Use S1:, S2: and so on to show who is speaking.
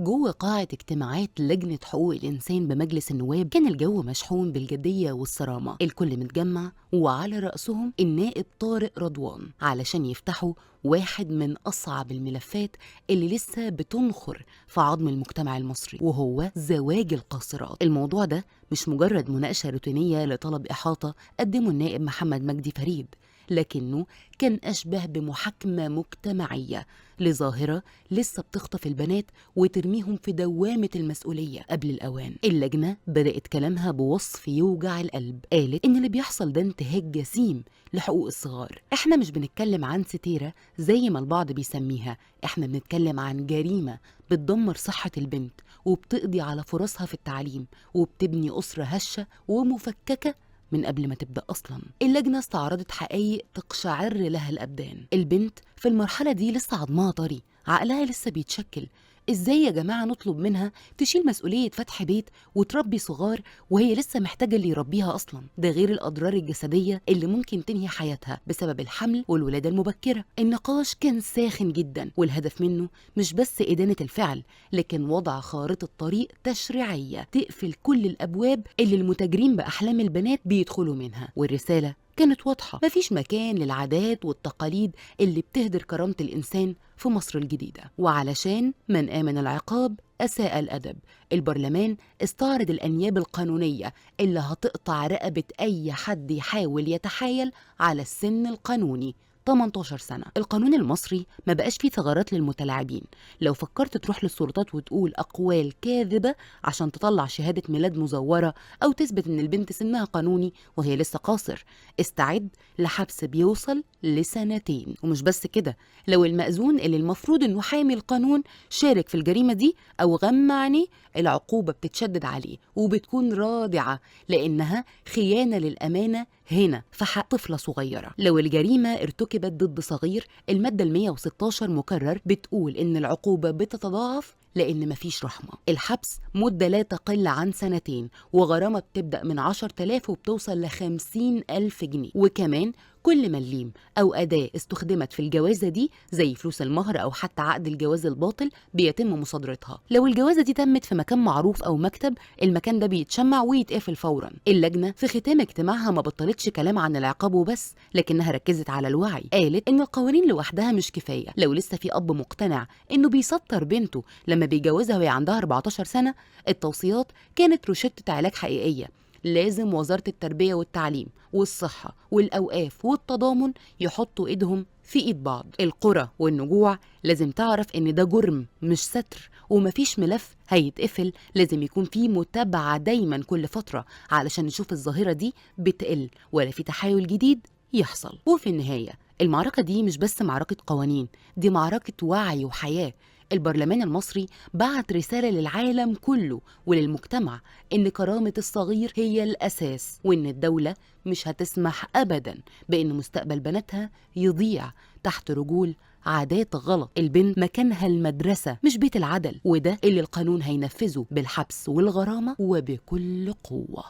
S1: جوه قاعة اجتماعات لجنة حقوق الإنسان بمجلس النواب كان الجو مشحون بالجدية والصرامة. الكل متجمع وعلى رأسهم النائب طارق رضوان علشان يفتحوا واحد من أصعب الملفات اللي لسه بتنخر في عظم المجتمع المصري، وهو زواج القاصرات. الموضوع ده مش مجرد مناقشة روتينية لطلب إحاطة قدمه النائب محمد مجدي فريد، لكنه كان أشبه بمحاكمة مجتمعية لظاهرة لسه بتخطف البنات وترميهم في دوامة المسؤولية قبل الأوان. اللجنة بدأت كلامها بوصف يوجع القلب، قالت إن اللي بيحصل ده انتهاك جسيم لحقوق الصغار. إحنا مش بنتكلم عن ستيرة زي ما البعض بيسميها، إحنا بنتكلم عن جريمة بتدمر صحة البنت وبتقضي على فرصها في التعليم وبتبني أسرة هشة ومفككة من قبل ما تبدأ أصلاً. اللجنة استعرضت حقائق تقشعر لها الأبدان. البنت في المرحلة دي لسه عظمها طري، عقلها لسه بيتشكل. إزاي يا جماعة نطلب منها تشيل مسؤولية فتح بيت وتربي صغار وهي لسه محتاجة اللي يربيها أصلاً؟ ده غير الأضرار الجسدية اللي ممكن تنهي حياتها بسبب الحمل والولادة المبكرة. النقاش كان ساخن جداً، والهدف منه مش بس إدانة الفعل، لكن وضع خارطة طريق تشريعية تقفل كل الأبواب اللي المتاجرين بأحلام البنات بيدخلوا منها. والرسالة كانت واضحة، مفيش مكان للعادات والتقاليد اللي بتهدر كرامة الإنسان في مصر الجديدة. وعلشان من آمن العقاب أساء الأدب، البرلمان استعرض الأنياب القانونية اللي هتقطع رقبة أي حد يحاول يتحايل على السن القانوني 18 سنة. القانون المصري ما بقاش فيه ثغرات للمتلاعبين. لو فكرت تروح للسلطات وتقول أقوال كاذبة عشان تطلع شهادة ميلاد مزورة أو تثبت إن البنت سنها قانوني وهي لسه قاصر، استعد لحبس بيوصل لسنتين. ومش بس كده، لو المأذون اللي المفروض إنه حامي القانون شارك في الجريمة دي أو غمى عينيه، العقوبة بتتشدد عليه وبتكون رادعة، لأنها خيانة للأمانة هنا في حق طفلة صغيرة. لو الجريمة ارتكبت ضد صغير، المادة 116 مكرر بتقول إن العقوبة بتتضاعف لأن مفيش رحمة. الحبس مدة لا تقل عن 2 سنين، وغرامة بتبدأ من 10,000 وبتوصل ل50,000 جنيه. وكمان كل مليم أو أداة استخدمت في الجوازة دي زي فلوس المهر أو حتى عقد الجواز الباطل بيتم مصادرتها. لو الجوازة دي تمت في مكان معروف أو مكتب، المكان ده بيتشمع ويتقفل فورا. اللجنة في ختام اجتماعها ما بطلتش كلام عن العقاب وبس، لكنها ركزت على الوعي. قالت إن القوانين لوحدها مش كفاية. لو لسه في أب مقتنع إنه بيسطر بنته لما بيجوزها وهي عندها 14 سنة، التوصيات كانت روشتة علاج حقيقية. لازم وزارة التربية والتعليم والصحة والأوقاف والتضامن يحطوا إيدهم في إيد بعض. القرى والنجوع لازم تعرف إن ده جرم مش ستر، ومفيش ملف هيتقفل، لازم يكون فيه متابعة دايما كل فترة علشان نشوف الظاهرة دي بتقل ولا في تحايل جديد يحصل. وفي النهاية المعركة دي مش بس معركة قوانين، دي معركة وعي وحياة. البرلمان المصري بعت رسالة للعالم كله وللمجتمع إن كرامة الصغير هي الأساس، وإن الدولة مش هتسمح أبداً بإن مستقبل بناتها يضيع تحت رجول عادات غلط. البنت مكانها المدرسة مش بيت العدل، وده اللي القانون هينفذه بالحبس والغرامة وبكل قوة.